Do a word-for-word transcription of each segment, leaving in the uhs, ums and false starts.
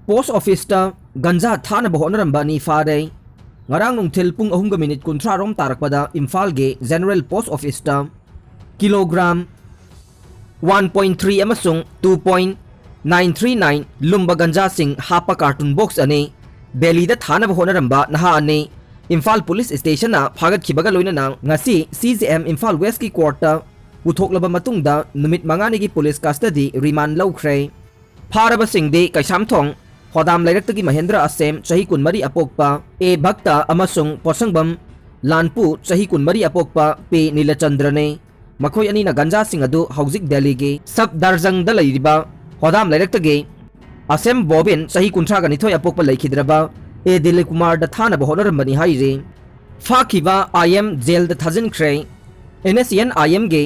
ꯄꯣꯁ ꯑꯣꯐꯤꯁꯇ ꯒꯟꯖꯥ ꯊꯥꯅꯕ ꯍꯣꯠꯅꯔꯝꯕ ꯑꯅꯤ ꯐꯥꯔꯦ꯫ ꯉꯔꯥꯡ ꯅꯨꯡꯊꯤꯜ ꯄꯨꯡ ꯑꯍꯨꯝꯒ ꯃꯤꯅꯤꯠ ꯀꯨꯟꯊ꯭ꯔꯥ ꯔꯣꯝ ꯇꯥꯔꯛꯄꯗ ꯏꯝꯐꯥꯜꯒꯤ ꯖꯦꯅꯔꯦꯜ ꯄꯣꯁ ꯑꯣꯐꯤꯁꯇ ꯀꯤꯂꯣꯒ꯭ꯔꯥꯝ ꯋꯥꯟ ꯄꯣꯏꯟ ꯊ꯭ꯔꯤ ꯑꯃꯁꯨꯡ two point nine three nine ꯂꯨꯝꯕ ꯒꯟꯖꯥꯁꯤꯡ ꯍꯥꯞꯄ ꯀꯥꯔꯇꯨꯟ ꯕꯣꯛꯁ ꯑꯅꯤ ꯗꯦꯜꯂꯤꯗ ꯊꯥꯅꯕ ꯍꯣꯠꯅꯔꯝꯕ ꯅꯍꯥ ꯑꯅꯤ ꯏꯝꯐꯥꯜ ꯄꯨꯂꯤꯁ ꯁ꯭ꯇꯦꯁꯟꯅ ꯐꯥꯒꯠꯈꯤꯕꯒ ꯂꯣꯏꯅꯅ ꯉꯁꯤ ꯁꯤ ꯖꯦ ꯑꯦꯝ ꯏꯝꯐꯥꯜ ꯋꯦꯁꯀꯤ ꯀꯣꯔꯠꯇ ꯄꯨꯊꯣꯛꯂꯕ ꯃꯇꯨꯡꯗ ꯅꯨꯃꯤꯠ ꯃꯉꯥꯅꯤꯒꯤ ꯄꯨꯂꯤꯁ ꯀꯁꯇꯗꯤ ꯔꯤꯃꯥꯟ ꯂꯧꯈ꯭ꯔꯦ꯫ ꯐꯥꯔꯕꯁꯤꯡꯗꯤ ꯀꯩꯁꯥꯝꯊꯣꯡ ꯍꯣꯗꯥꯝ ꯂꯩꯔꯛꯇꯒꯤ ꯃꯍꯦꯟꯗ꯭ꯔ ꯑꯁꯦꯝ, ꯆꯍꯤ ꯀꯨꯟꯃꯔꯤ ꯑꯄꯣꯛꯄ, ꯑꯦ ꯚꯛꯇ, ꯑꯃꯁꯨꯡ ꯄꯣꯠꯁꯪꯕꯝ ꯂꯥꯟꯄꯨ, ꯆꯍꯤ ꯀꯨꯟꯃꯔꯤ ꯑꯄꯣꯛꯄ, ꯄꯤ ꯅꯤꯂꯆꯟꯗ꯭ꯔꯅꯤ꯫ ꯃꯈꯣꯏ ꯑꯅꯤꯅ ꯒꯟꯖꯥꯁꯤꯡ ꯑꯗꯨ ꯍꯧꯖꯤꯛ ꯗꯦꯜꯂꯤꯒꯤ ꯁꯕꯗꯔꯖꯪꯗ ꯂꯩꯔꯤꯕ ꯍꯣꯗꯥꯝ ꯂꯩꯔꯛꯇꯒꯤ ꯑꯁꯦꯝ ꯕꯣꯕꯤꯟ, ꯆꯍꯤ ꯀꯨꯟꯊ꯭ꯔꯥꯒ ꯅꯤꯊꯣꯏ ꯑꯄꯣꯛꯄ, ꯂꯩꯈꯤꯗ꯭ꯔꯕ ꯑꯦ ꯗꯤꯂꯤꯞ ꯀꯨꯃꯥꯔꯗ ꯊꯥꯅꯕ ꯍꯣꯠꯅꯔꯝꯕꯅꯤ ꯍꯥꯏꯔꯤ꯫ ꯐꯥꯈꯤꯕ ꯑꯥꯏ M ꯖꯦꯜꯗ ꯊꯥꯖꯤꯟꯈ꯭ꯔꯦ꯫ And S C and ꯑꯥꯏ ꯑꯦꯝꯒꯤ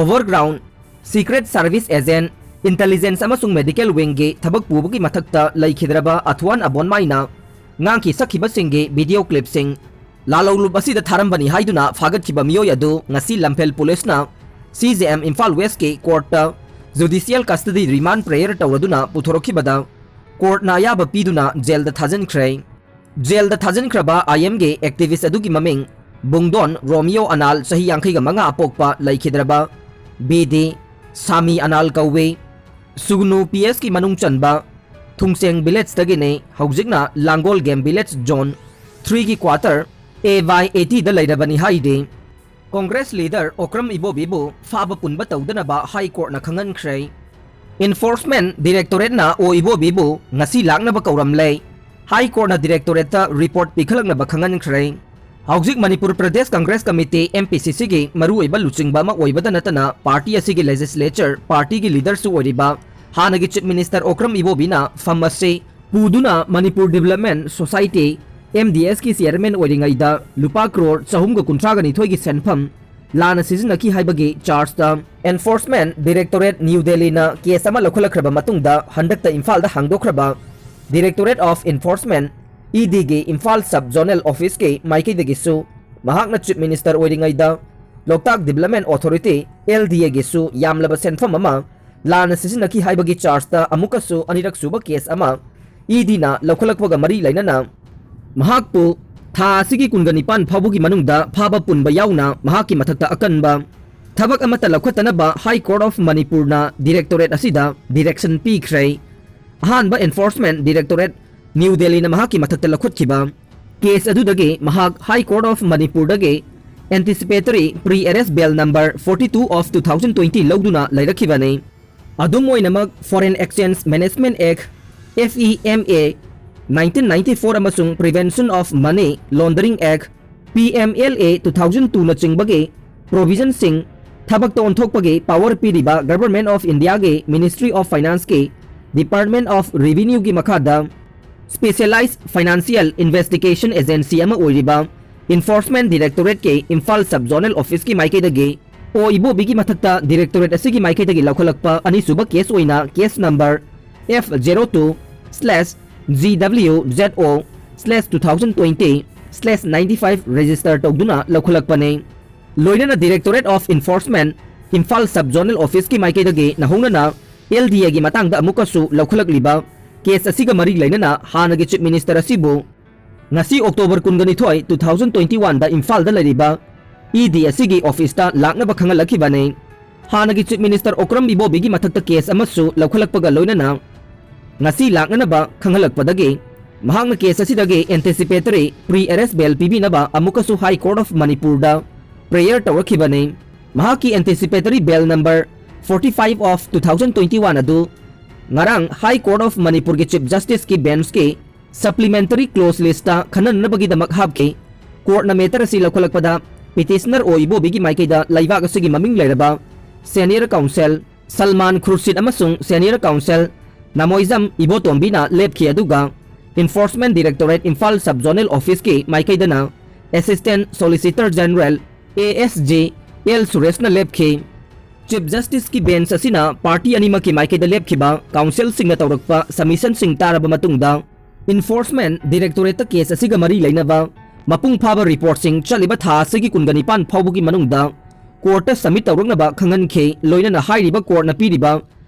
overground secret service agent, intelligence ꯑꯃꯁꯨꯡ medical wingꯒꯤ ꯊꯕꯛ ꯄꯨꯕꯒꯤ ꯃꯊꯛꯇ ꯂꯩꯈꯤꯗ꯭ꯔꯕ ꯑꯊꯨꯋꯥꯟ ꯑꯕꯣꯟꯃꯥꯏꯅ ꯉꯥꯡꯈꯤ ꯁꯛꯈꯤꯕꯁꯤꯡꯒꯤ video clipꯁꯤꯡ ꯂꯥꯜꯍꯧꯂꯨꯞ ꯑꯁꯤꯗ ꯊꯥꯔꯝꯕꯅꯤ ꯍꯥꯏꯗꯨꯅ ꯐꯥꯒꯠꯈꯤꯕ ꯃꯤꯑꯣꯏ ꯑꯗꯨ ꯉꯁꯤ ꯂꯝꯐꯦꯜ ꯄꯨꯂꯤꯁꯅ ꯁꯤ ꯖꯦ ꯑꯦꯝ ꯏꯝꯐꯥꯜ ꯋꯦꯁꯀꯤ ꯀꯣꯔꯠꯇ judicial custody remand prayer ꯇꯧꯔꯗꯨꯅ ꯄꯨꯊꯣꯔꯛꯈꯤꯕꯗ ꯀꯣꯔꯠꯅ ꯑꯌꯥꯕ ꯄꯤꯗꯨꯅ ꯖꯦꯜꯗ ꯊꯥꯖꯤꯟꯈ꯭ꯔꯦ꯫ ꯖꯦꯜꯗ ꯊꯥꯖꯤꯟꯈ꯭ꯔꯕ ꯑꯥꯏ ꯑꯦꯝꯒꯤ activist ꯑꯗꯨꯒꯤ ꯃꯃꯤꯡ ꯕꯨꯡꯗꯣꯟ ꯔꯣꯃꯤꯌꯣ ꯑꯅꯥꯜ, ꯆꯍꯤ ꯌꯥꯡꯈꯩꯒ ꯃꯉꯥ ꯑꯄꯣꯛꯄ, ꯂꯩꯈꯤꯗ꯭ꯔꯕ ꯕꯤ ꯗꯤ ꯁꯥꯃꯤ ꯑꯅꯥꯜ ꯀꯧꯏ꯫ ꯁꯨꯒꯅꯨ ꯄꯤ ꯑꯦꯁꯀꯤ ꯃꯅꯨꯡ ꯆꯟꯕ ꯊꯨꯡꯁꯦꯡ ꯚꯤꯂꯦꯖꯇꯒꯤꯅꯤ꯫ ꯍꯧꯖꯤꯛꯅ ꯂꯥꯡꯒꯣꯜ ꯒꯦꯝ ꯚꯤꯂꯦꯖ ꯖꯣꯟ ꯊ꯭ꯔꯤꯒꯤ ꯀ꯭ꯋꯥꯇꯔ ꯑꯦ ꯋꯥꯏ ꯑꯦꯇꯤꯗ ꯂꯩꯔꯕꯅꯤ ꯍꯥꯏꯔꯤ꯫ ꯀꯣꯡꯒ꯭ꯔꯦꯁ ꯂꯤꯗꯔ ꯑꯣꯀ꯭ꯔꯝ ꯏꯕꯣꯕꯤꯕꯨ ꯐꯥꯕ ꯄꯨꯟꯕ ꯇꯧꯗꯅꯕ ꯍꯥꯏ ꯀꯣꯔꯠꯅ ꯈꯪꯍꯟꯈ꯭ꯔꯦ꯫ ꯏꯟꯐꯣꯔꯁꯃꯦꯟꯠ ꯗꯤꯔꯦꯛꯇꯣꯔꯦꯠꯅ ꯑꯣ ꯏꯕꯣꯕꯤꯕꯨ ꯉꯁꯤ ꯂꯥꯛꯅꯕ ꯀꯧꯔꯝꯂꯦ꯫ ꯍꯥꯏ ꯀꯣꯔꯠꯅ ꯗꯤꯔꯦꯛꯇꯣꯔꯦꯠꯇ ꯔꯤꯄꯣꯔꯠ ꯄꯤꯈꯠꯂꯛꯅꯕ ꯈꯪꯍꯟꯈ꯭ꯔꯦ꯫ ꯍꯧꯖꯤꯛ Manipur Pradesh Congress committee, M P ꯁꯤ ꯁꯤꯒꯤ ꯃꯔꯨꯑꯣꯏꯕ ꯂꯨꯆꯤꯡꯕ ꯑꯃ ꯑꯣꯏꯕꯗ ꯅꯠꯇꯅ ꯄꯥꯔꯇꯤ ꯑꯁꯤꯒꯤ ꯂꯦꯖꯤꯁꯂꯦꯆꯔ, ꯄꯥꯔꯇꯤꯒꯤ ꯂꯤꯗꯔꯁꯨ ꯑꯣꯏꯔꯤꯕ ꯍꯥꯟꯅꯒꯤ ꯆꯤꯐ ꯃꯤꯅꯤꯁꯇꯔ ꯑꯣꯀ꯭ꯔꯝ ꯏꯕꯣꯕꯤꯅ ꯐꯝ ꯑꯁꯤ ꯄꯨꯗꯨꯅ Manipur development society, M D ꯑꯦꯁꯀꯤ ꯆꯤꯌꯔꯃꯦꯟ ꯑꯣꯏꯔꯤꯉꯩꯗ ꯂꯨꯄꯥ ꯀ꯭ꯔꯣꯔ ꯆꯍꯨꯝꯒ ꯀꯨꯟꯊ꯭ꯔꯥꯒ ꯅꯤꯊꯣꯏꯒꯤ ꯁꯦꯟꯐꯝ ꯂꯥꯟꯅ ꯁꯤꯖꯤꯟꯅꯈꯤ ꯍꯥꯏꯕꯒꯤ ꯆꯥꯔꯖꯇ ꯏꯟꯐꯣꯔꯁꯃꯦꯟꯠ ꯗꯤꯔꯦꯛꯇꯣꯔꯦꯠ ꯅ꯭ꯌꯨ ꯗꯦꯜꯂꯤꯅ ꯀꯦꯁ ꯑꯃ ꯂꯧꯈꯠꯂꯛꯈ꯭ꯔꯕ ꯃꯇꯨꯡꯗ ꯍꯟꯗꯛꯇ ꯏꯝꯐꯥꯜꯗ ꯍꯥꯡꯗꯣꯛꯈ꯭ꯔꯕ ꯗꯤꯔꯦꯛꯇꯣꯔꯦꯠ ꯑꯣꯐ ꯏꯟꯐꯣꯔꯁꯃꯦꯟꯠ, ꯏ ꯗꯤꯒꯤ ꯏꯝꯐꯥꯜ ꯁꯕ ꯖꯣꯅꯦꯜ ꯑꯣꯐꯤꯁꯀꯤ ꯃꯥꯏꯀꯩꯗꯒꯤꯁꯨ ꯃꯍꯥꯛꯅ ꯆꯤꯐ ꯃꯤꯅꯤꯁꯇꯔ ꯑꯣꯏꯔꯤꯉꯩꯗ Loktak development authority, L D ꯑꯦꯒꯤꯁꯨ ꯌꯥꯝꯂꯕ ꯁꯦꯟꯐꯝ ꯑꯃ ꯂꯥꯟꯅ ꯁꯤꯖꯤꯟꯅꯈꯤ ꯍꯥꯏꯕꯒꯤ ꯆꯥꯔꯖꯇ ꯑꯃꯨꯛꯀꯁꯨ ꯑꯅꯤꯔꯛ ꯁꯨꯕ ꯀꯦꯁ ꯑꯃ ꯏ ꯗꯤꯅ ꯂꯧꯈꯠꯂꯛꯄꯒ ꯃꯔꯤ ꯂꯩꯅꯅ ꯃꯍꯥꯛꯄꯨ ꯊꯥ ꯑꯁꯤꯒꯤ ꯀꯨꯟꯒ ꯅꯤꯄꯥꯟ ꯐꯥꯎꯕꯒꯤ ꯃꯅꯨꯡꯗ ꯐꯥꯕ ꯄꯨꯟꯕ ꯌꯥꯎꯅ ꯃꯍꯥꯛꯀꯤ ꯃꯊꯛꯇ ꯑꯀꯟꯕ ꯊꯕꯛ ꯑꯃꯠꯇ ꯂꯧꯈꯠꯇꯅꯕ High Court of ꯃꯅꯤꯄꯨꯔꯅ Directorate ꯑꯁꯤꯗ direction ꯄꯤꯈ꯭ꯔꯦ꯫ ꯑꯍꯥꯟꯕ Enforcement Directorate ꯅ꯭ꯌꯨ ꯗꯦꯜꯂꯤꯅ ꯃꯍꯥꯛꯀꯤ ꯃꯊꯛꯇ ꯂꯧꯈꯠꯈꯤꯕ case ꯑꯗꯨꯗꯒꯤ ꯃꯍꯥꯛ High Court of ꯃꯅꯤꯄꯨꯔꯗꯒꯤ Anticipatory Pre-Arrest Bail number forty two of two thousand twenty ꯂꯧꯗꯨꯅ ꯂꯩꯔꯛꯈꯤꯕꯅꯤ꯫ ꯑꯗꯨꯝ ꯑꯣꯏꯅꯃꯛ Foreign Exchange Management Act, F E M A, nineteen ninety four ꯑꯃꯁꯨꯡ Prevention of Money Laundering Act, P M L A two thousand two ꯅꯆꯤꯡꯕꯒꯤ provisionꯁꯤꯡ ꯊꯕꯛꯇ ꯑꯣꯟꯊꯣꯛꯄꯒꯤ power ꯄꯤꯔꯤꯕ Government of Indiaꯒꯤ Ministry of Financeꯀꯤ Department of Revenueꯒꯤ ꯃꯈꯥꯗ Specialized Financial Investigation Agency ꯑꯃ ꯑꯣꯏꯔꯤꯕ Enforcement Directorateꯀꯤ Imphal Sub Zonal Officeꯀꯤ ꯃꯥꯏꯀꯩꯗꯒꯤ ꯑꯣ ꯏꯕꯣꯕꯤꯒꯤ ꯃꯊꯛꯇ Directorate ꯑꯁꯤꯒꯤ ꯃꯥꯏꯀꯩꯗꯒꯤ ꯂꯧꯈꯠꯂꯛꯄ ꯑꯅꯤꯁꯨꯕ case ꯑꯣꯏꯅ case number F zero two slash G W Z O slash two thousand twenty slash ninety five register ꯇꯧꯗꯨꯅ ꯂꯧꯈꯠꯂꯛꯄꯅꯤ꯫ ꯂꯣꯏꯅꯅ Directorate of Enforcement Imphal Sub Zonal Officeꯀꯤ ꯃꯥꯏꯀꯩꯗꯒꯤ ꯅꯧꯍꯧꯅꯅ L D Aꯒꯤ ꯃꯇꯥꯡꯗ ꯑꯃꯨꯛꯀꯁꯨ ꯂꯧꯈꯠꯂꯛꯂꯤꯕ case ꯑꯁꯤꯒ ꯃꯔꯤ ꯂꯩꯅꯅ ꯍꯥꯟꯅꯒꯤ Chief Minister ꯑꯁꯤꯕꯨ ꯉꯁꯤ October ꯀꯨꯟꯒ ꯅꯤꯊꯣꯏ, two thousand twenty oneꯗ ꯏꯝꯐꯥꯜꯗ ꯂꯩꯔꯤꯕ E D ꯑꯁꯤꯒꯤ officeꯇ ꯂꯥꯛꯅꯕ ꯈꯪꯍꯜꯂꯛꯈꯤꯕꯅꯤ꯫ ꯍꯥꯟꯅꯒꯤ Chief Minister ꯑꯣꯀ꯭ꯔꯝ ꯏꯕꯣꯕꯤꯒꯤ ꯃꯊꯛꯇ case ꯑꯃꯁꯨ ꯂꯧꯈꯠꯂꯛꯄꯒ ꯂꯣꯏꯅꯅ ꯉꯁꯤ ꯂꯥꯛꯅꯅꯕ ꯈꯪꯍꯜꯂꯛꯄꯗꯒꯤ ꯃꯍꯥꯛꯅ case ꯑꯁꯤꯗꯒꯤ Anticipatory Pre-Arrest Bail ꯄꯤꯕꯤꯅꯕ ꯑꯃꯨꯛꯀꯁꯨ High Court of ꯃꯅꯤꯄꯨꯔꯗ prayer ꯇꯧꯔꯛꯈꯤꯕꯅꯤ꯫ ꯃꯍꯥꯛꯀꯤ Anticipatory Bail number forty five of two thousand twenty one ꯑꯗꯨ ꯉꯔꯥꯡ High Court of ꯃꯅꯤꯄꯨꯔꯒꯤ Chief Justiceꯀꯤ benchꯀꯤ Supplementary Clause listꯇ ꯈꯟꯅꯅꯕꯒꯤꯗꯃꯛ ꯍꯥꯞꯈꯤ꯫ Courtꯅ matter ꯑꯁꯤ ꯂꯧꯈꯠꯂꯛꯄꯗ petitioner ꯑꯣ ꯏꯕꯣꯕꯤꯒꯤ ꯃꯥꯏꯀꯩꯗ ꯂꯩꯕꯥꯛ ꯑꯁꯤꯒꯤ ꯃꯃꯤꯡ ꯂꯩꯔꯕ senior counsel ꯁꯜꯃꯥꯟ ꯈꯨꯔꯁꯤꯠ ꯑꯃꯁꯨꯡ senior counsel ꯅꯃꯣꯏꯖꯝ ꯏꯕꯣꯇꯣꯝꯕꯤꯅ ꯂꯦꯞꯈꯤ, ꯑꯗꯨꯒ Enforcement Directorate Imphal Sub Zonal Officeꯀꯤ ꯃꯥꯏꯀꯩꯗꯅ Assistant Solicitor General, A S G, L ꯁꯨꯔꯦꯁꯅ ꯂꯦꯞꯈꯤ꯫ Chief Justiceꯀꯤ bench ꯑꯁꯤꯅ party ꯑꯅꯤꯃꯛꯀꯤ ꯃꯥꯏꯀꯩꯗ ꯂꯦꯞꯈꯤꯕ counselꯁꯤꯡꯅ ꯇꯧꯔꯛꯄ submissionꯁꯤꯡ ꯇꯥꯔꯕ ꯃꯇꯨꯡꯗ, Enforcement Directorateꯇ case ꯑꯁꯤꯒ ꯃꯔꯤ ꯂꯩꯅꯕ ꯃꯄꯨꯡ ꯐꯥꯕ reportꯁꯤꯡ ꯆꯠꯂꯤꯕ ꯊꯥ ꯑꯁꯤꯒꯤ ꯀꯨꯟꯒ ꯅꯤꯄꯥꯟ ꯐꯥꯎꯕꯒꯤ ꯃꯅꯨꯡꯗ courtꯇ submit ꯇꯧꯔꯛꯅꯕ ꯈꯪꯍꯟꯈꯤ꯫ ꯂꯣꯏꯅꯅ ꯍꯥꯏꯔꯤꯕ courtꯅ ꯄꯤꯔꯤꯕ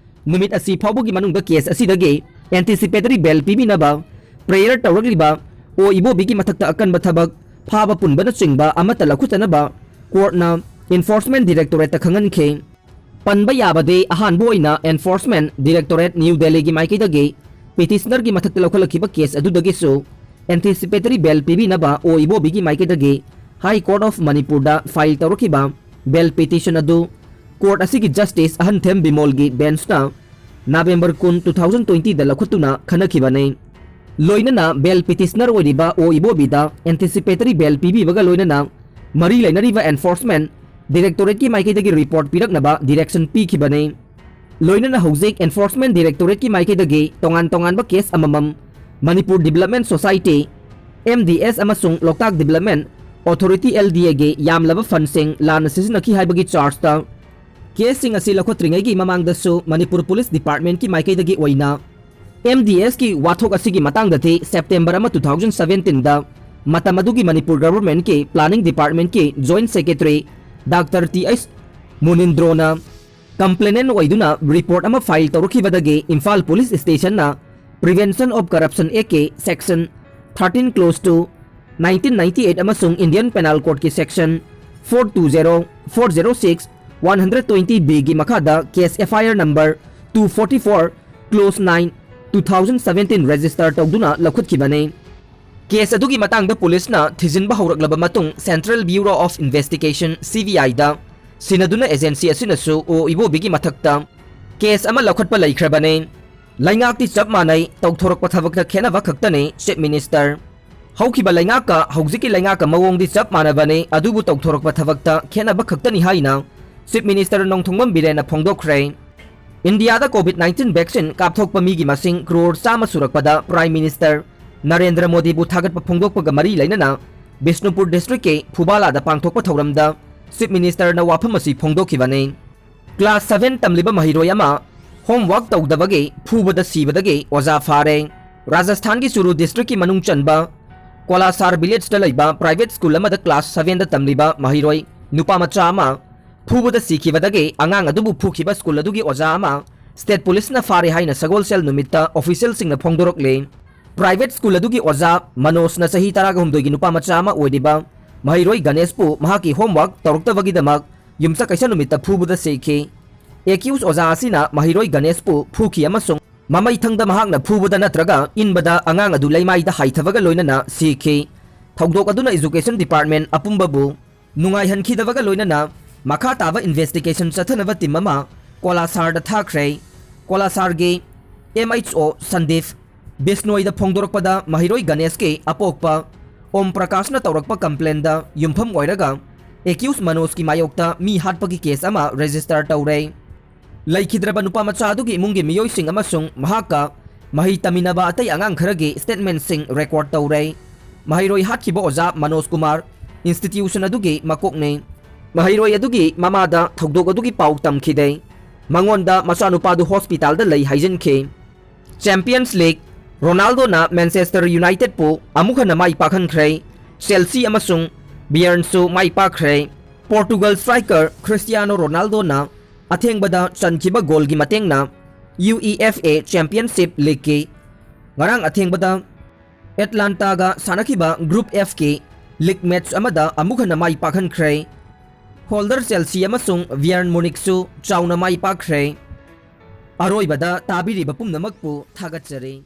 ꯅꯨꯃꯤꯠ ꯑꯁꯤ ꯐꯥꯎꯕꯒꯤ ꯃꯅꯨꯡꯗ case ꯑꯁꯤꯗꯒꯤ anticipatory bail ꯄꯤꯕꯤꯅꯕ prayer ꯇꯧꯔꯛꯂꯤꯕ ꯑꯣ ꯏꯕꯣꯕꯤꯒꯤ ꯃꯊꯛꯇ ꯑꯀꯟꯕ ꯊꯕꯛ, ꯐꯥꯕ ꯄꯨꯟꯕꯅꯆꯤꯡꯕ ꯑꯃꯠꯇ ꯂꯧꯈꯠꯇꯅꯕ courtꯅ Enforcement Directorateꯇ ꯈꯪꯍꯟꯈꯤ꯫ ꯄꯟꯕ ꯌꯥꯕꯗꯤ, ꯑꯍꯥꯟꯕ ꯑꯣꯏꯅ Enforcement Directorate, New Delhiꯒꯤ ꯃꯥꯏꯀꯩꯗꯒꯤ petitionerꯒꯤ ꯃꯊꯛꯇ ꯂꯧꯈꯠꯂꯛꯈꯤꯕ case ꯑꯗꯨꯗꯒꯤꯁꯨ anticipatory bail ꯄꯤꯕꯤꯅꯕ ꯑꯣ ꯏꯕꯣꯕꯤꯒꯤ ꯃꯥꯏꯀꯩꯗꯒꯤ High Court of ꯃꯅꯤꯄꯨꯔꯗ file ꯇꯧꯔꯛꯈꯤꯕ bail petition ꯑꯗꯨ court ꯑꯁꯤꯒꯤ Justice ꯑꯍꯟꯊꯦꯝ ꯕꯤꯃꯣꯜꯒꯤ benchꯅ November ꯀꯨꯟ, two thousand twentyꯗ ꯂꯧꯈꯠꯇꯨꯅ ꯈꯟꯅꯈꯤꯕꯅꯤ꯫ ꯂꯣꯏꯅꯅ bail petitioner ꯑꯣꯏꯔꯤꯕ ꯑꯣ ꯏꯕꯣꯕꯤꯗ anticipatory bail ꯄꯤꯕꯤꯕꯒ ꯂꯣꯏꯅꯅ ꯃꯔꯤ ꯂꯩꯅꯔꯤꯕ Enforcement Directorateꯀꯤ ꯃꯥꯏꯀꯩꯗꯒꯤ report ꯄꯤꯔꯛꯅꯕ direction ꯄꯤꯈꯤꯕꯅꯤ꯫ ꯂꯣꯏꯅꯅ ꯍꯧꯖꯤꯛ Enforcement Directorateꯀꯤ ꯃꯥꯏꯀꯩꯗꯒꯤ ꯇꯣꯉꯥꯟ ꯇꯣꯉꯥꯟꯕ case ꯑꯃꯃꯝ ꯃꯅꯤꯄꯨꯔ Development Society, MDS ꯑꯃꯁꯨꯡ ꯂꯣꯛꯇꯥꯛ Development Authority, LDAꯒꯤ ꯌꯥꯝꯂꯕ fundꯁꯤꯡ ꯂꯥꯟꯅ ꯁꯤꯖꯤꯟꯅꯈꯤ ꯍꯥꯏꯕꯒꯤ chargeꯇ caseꯁꯤꯡ ꯑꯁꯤ ꯂꯧꯈꯠꯇ꯭ꯔꯤꯉꯩꯒꯤ ꯃꯃꯥꯡꯗꯁꯨ ꯃꯅꯤꯄꯨꯔ Police Departmentꯀꯤ ꯃꯥꯏꯀꯩꯗꯒꯤ ꯑꯣꯏꯅ MDSꯀꯤ ꯋꯥꯊꯣꯛ ꯑꯁꯤꯒꯤ ꯃꯇꯥꯡꯗꯗꯤ September ꯑꯃ, two thousand seventeenꯗ ꯃꯇꯝ ꯑꯗꯨꯒꯤ Manipur Governmentꯀꯤ Planning Departmentꯀꯤ Joint Secretary Doctor T H ꯃꯨꯅꯤꯟꯗ꯭ꯔꯣꯅ complainant ꯑꯣꯏꯗꯨꯅ report ꯑꯃ file ꯇꯧꯔꯛꯈꯤꯕꯗꯒꯤ Imphal Police Stationꯅ Prevention of Corruption Actꯀꯤ Section thirteen Clause two, nineteen ninety eight ꯑꯃꯁꯨꯡ Indian Penal Codeꯀꯤ Section four two zero, four zero six, one hundred twenty Bꯒꯤ ꯃꯈꯥꯗ case FIR number two forty four, Clause nine, two thousand seventeen register ꯇꯧꯗꯨꯅ ꯂꯧꯈꯠꯈꯤꯕꯅꯤ꯫ Case ꯑꯗꯨꯒꯤ ꯃꯇꯥꯡꯗ policeꯅ ꯊꯤꯖꯤꯟꯕ ꯍꯧꯔꯛꯂꯕ ꯃꯇꯨꯡ Central Bureau of Investigation, CBIꯗ ꯁꯤꯟꯅꯗꯨꯅ agency ꯑꯁꯤꯅꯁꯨ ꯑꯣ ꯏꯕꯣꯕꯤꯒꯤ ꯃꯊꯛꯇ case ꯑꯃ ꯂꯧꯈꯠꯄ ꯂꯩꯈ꯭ꯔꯕꯅꯤ꯫ ꯂꯩꯉꯥꯛꯇꯤ ꯆꯞ ꯃꯥꯟꯅꯩ, ꯇꯧꯊꯣꯔꯛꯄ ꯊꯕꯛꯇ ꯈꯦꯠꯅꯕ ꯈꯛꯇꯅꯤ, Chief Minister꯫ ꯍꯧꯈꯤꯕ ꯂꯩꯉꯥꯛꯀ ꯍꯧꯖꯤꯛꯀꯤ ꯂꯩꯉꯥꯛꯀ ꯃꯑꯣꯡꯗꯤ ꯆꯞ ꯃꯥꯟꯅꯕꯅꯤ, ꯑꯗꯨꯕꯨ ꯇꯧꯊꯣꯔꯛꯄ ꯊꯕꯛꯇ ꯈꯦꯠꯅꯕ ꯈꯛꯇꯅꯤ ꯍꯥꯏꯅ Chief Minister ꯅꯣꯡꯊꯣꯝꯕꯝ ꯕꯤꯔꯦꯟꯅ ꯐꯣꯡꯗꯣꯛꯈ꯭ꯔꯦ꯫ ꯏꯟꯗꯤꯌꯥꯗ COVID nineteen vaccine ꯀꯥꯞꯊꯣꯛꯄ ꯃꯤꯒꯤ ꯃꯁꯤꯡ ꯀ꯭ꯔꯣꯔ ꯆꯥꯝꯃ ꯁꯨꯔꯛꯄꯗ Prime Minister ꯅꯔꯦꯟꯗ꯭ꯔ ꯃꯣꯗꯤꯕꯨ ꯊꯥꯒꯠꯄ ꯐꯣꯡꯗꯣꯛꯄꯒ ꯃꯔꯤ ꯂꯩꯅꯅ ꯕꯤꯁꯅꯨꯄꯨꯔ districtꯀꯤ ꯐꯨꯕꯥꯂꯥꯗ ꯄꯥꯡꯊꯣꯛꯄ ꯊꯧꯔꯝꯗ Chief Ministerꯅ ꯋꯥꯐꯝ ꯑꯁꯤ ꯐꯣꯡꯗꯣꯛꯈꯤꯕꯅꯤ꯫ Class seven ꯇꯝꯂꯤꯕ ꯃꯍꯩꯔꯣꯏ ꯑꯃ homework ꯇꯧꯗꯕꯒꯤ ꯐꯨꯕꯗ ꯁꯤꯕꯗꯒꯤ ꯑꯣꯖꯥ ꯐꯥꯔꯦ꯫ ꯔꯥꯖꯁꯊꯥꯟꯒꯤ ꯆꯨꯔꯨ districtꯀꯤ ꯃꯅꯨꯡ ꯆꯟꯕ ꯀꯣꯂꯥꯁꯥꯔ villageꯇ ꯂꯩꯕ private school ꯑꯃꯗ class sevenꯗ ꯇꯝꯂꯤꯕ ꯃꯍꯩꯔꯣꯏ ꯅꯨꯄꯥ ꯃꯆꯥ ꯑꯃ ꯐꯨꯕꯗ ꯁꯤꯈꯤꯕꯗꯒꯤ ꯑꯉꯥꯡ ꯑꯗꯨꯕꯨ ꯐꯨꯈꯤꯕ school ꯑꯗꯨꯒꯤ ꯑꯣꯖꯥ ꯑꯃ State Policeꯅ ꯐꯥꯔꯦ ꯍꯥꯏꯅ ꯁꯒꯣꯜꯁꯦꯜ ꯅꯨꯃꯤꯠꯇ officialꯁꯤꯡꯅ ꯐꯣꯡꯗꯣꯔꯛꯂꯦ꯫ Private school ꯑꯗꯨꯒꯤ ꯑꯣꯖꯥ ꯃꯅꯣꯖꯅ ꯆꯍꯤ ꯇꯔꯥꯒ ꯍꯨꯝꯗꯣꯏꯒꯤ ꯅꯨꯄꯥ ꯃꯆꯥ ꯑꯃ ꯑꯣꯏꯔꯤꯕ ꯃꯍꯩꯔꯣꯏ ꯒꯅꯦꯁꯄꯨ ꯃꯍꯥꯛꯀꯤ homework ꯇꯧꯔꯛꯇꯕꯒꯤꯗꯃꯛ ꯌꯨꯝꯁꯀꯩꯁ ꯅꯨꯃꯤꯠꯇ ꯐꯨꯕꯗ ꯁꯤꯈꯤ꯫ Accused ꯑꯣꯖꯥ ꯑꯁꯤꯅ ꯃꯍꯩꯔꯣꯏ ꯒꯅꯦꯁꯄꯨ ꯐꯨꯈꯤ ꯑꯃꯁꯨꯡ ꯃꯃꯩꯊꯪꯗ ꯃꯍꯥꯛꯅ ꯐꯨꯕꯗ ꯅꯠꯇ꯭ꯔꯒ ꯏꯟꯕꯗ ꯑꯉꯥꯡ ꯑꯗꯨ ꯂꯩꯃꯥꯏꯗ ꯍꯥꯏꯊꯕꯒ ꯂꯣꯏꯅꯅ ꯁꯤꯈꯤ꯫ ꯊꯧꯗꯣꯛ ꯑꯗꯨꯅ Education Department ꯑꯄꯨꯝꯕꯕꯨ ꯅꯨꯡꯉꯥꯏꯍꯟꯈꯤꯗꯕꯒ ꯂꯣꯏꯅꯅ ꯃꯈꯥ ꯇꯥꯕ investigation ꯆꯠꯊꯅꯕ team ꯑꯃ ꯀꯣꯂꯥꯁꯥꯔꯗ ꯊꯥꯈ꯭ꯔꯦ꯫ ꯀꯣꯂꯥꯁꯥꯔꯒꯤ M H O ꯁꯟꯗꯤꯞ ꯕꯤꯁꯅꯣꯏꯗ ꯐꯣꯡꯗꯣꯔꯛꯄꯗ, ꯃꯍꯩꯔꯣꯏ ꯒꯅꯦꯁꯀꯤ ꯑꯄꯣꯛꯄ ꯑꯣꯝ ꯄ꯭ꯔꯀꯥꯁꯅ ꯇꯧꯔꯛꯄ complainꯗ ꯌꯨꯝꯐꯝ ꯑꯣꯏꯔꯒ accused ꯃꯅꯣꯖꯀꯤ ꯃꯥꯌꯣꯛꯇ ꯃꯤ ꯍꯥꯠꯄꯒꯤ case ꯑꯃ register ꯇꯧꯔꯦ꯫ ꯂꯩꯈꯤꯗ꯭ꯔꯕ ꯅꯨꯄꯥ ꯃꯆꯥ ꯑꯗꯨꯒꯤ ꯏꯃꯨꯡꯒꯤ ꯃꯤꯑꯣꯏꯁꯤꯡ ꯑꯃꯁꯨꯡ ꯃꯍꯥꯛꯀ ꯃꯍꯩ ꯇꯝꯃꯤꯟꯅꯕ ꯑꯇꯩ ꯑꯉꯥꯡ ꯈꯔꯒꯤ statementꯁꯤꯡ record ꯇꯧꯔꯦ꯫ ꯃꯍꯩꯔꯣꯏ ꯍꯥꯠꯈꯤꯕ ꯑꯣꯖꯥ ꯃꯅꯣꯖ ꯀꯨꯃꯥꯔ institution ꯑꯗꯨꯒꯤ ꯃꯀꯣꯛꯅꯤ꯫ ꯃꯍꯩꯔꯣꯏ ꯑꯗꯨꯒꯤ ꯃꯃꯥꯗ ꯊꯧꯗꯣꯛ ꯑꯗꯨꯒꯤ ꯄꯥꯎ ꯇꯝꯈꯤꯗꯦ꯫ ꯃꯉꯣꯟꯗ ꯃꯆꯥꯅꯨꯄꯥꯗꯨ hospitalꯗ ꯂꯩ ꯍꯥꯏꯖꯤꯟꯈꯤ꯫ Champions League, ꯔꯣꯅꯥꯜꯗꯣꯅ Manchester Unitedꯄꯨ ꯑꯃꯨꯛ ꯍꯟꯅ ꯃꯥꯏ ꯄꯥꯛꯍꯟꯈ꯭ꯔꯦ꯫ Chelsea ꯑꯃꯁꯨꯡ Bayernꯁꯨ ꯃꯥꯏ ꯄꯥꯛꯈ꯭ꯔꯦ꯫ Portugal striker Cristiano Ronaldoꯅ ꯑꯊꯦꯡꯕꯗ ꯆꯟꯈꯤꯕ goalꯒꯤ ꯃꯇꯦꯡꯅ UEFA Championship Leagueꯀꯤ ꯉꯔꯥꯡ ꯑꯊꯦꯡꯕꯗ Atlantaꯒ ꯁꯥꯟꯅꯈꯤꯕ Group Fꯀꯤ league match ꯑꯃꯗ ꯑꯃꯨꯛ ꯍꯟꯅ ꯃꯥꯏ ꯄꯥꯛꯍꯟꯈ꯭ꯔꯦ꯫ Holder Chelsea ꯑꯃꯁꯨꯡ Bayern Munichꯁꯨ ꯆꯥꯎꯅ ꯃꯥꯏ ꯄꯥꯛꯈ꯭ꯔꯦ꯫ ꯑꯔꯣꯏꯕꯗ ꯇꯥꯕꯤꯔꯤꯕ ꯄꯨꯝꯅꯃꯛꯄꯨ ꯊꯥꯒꯠꯆꯔꯤ꯫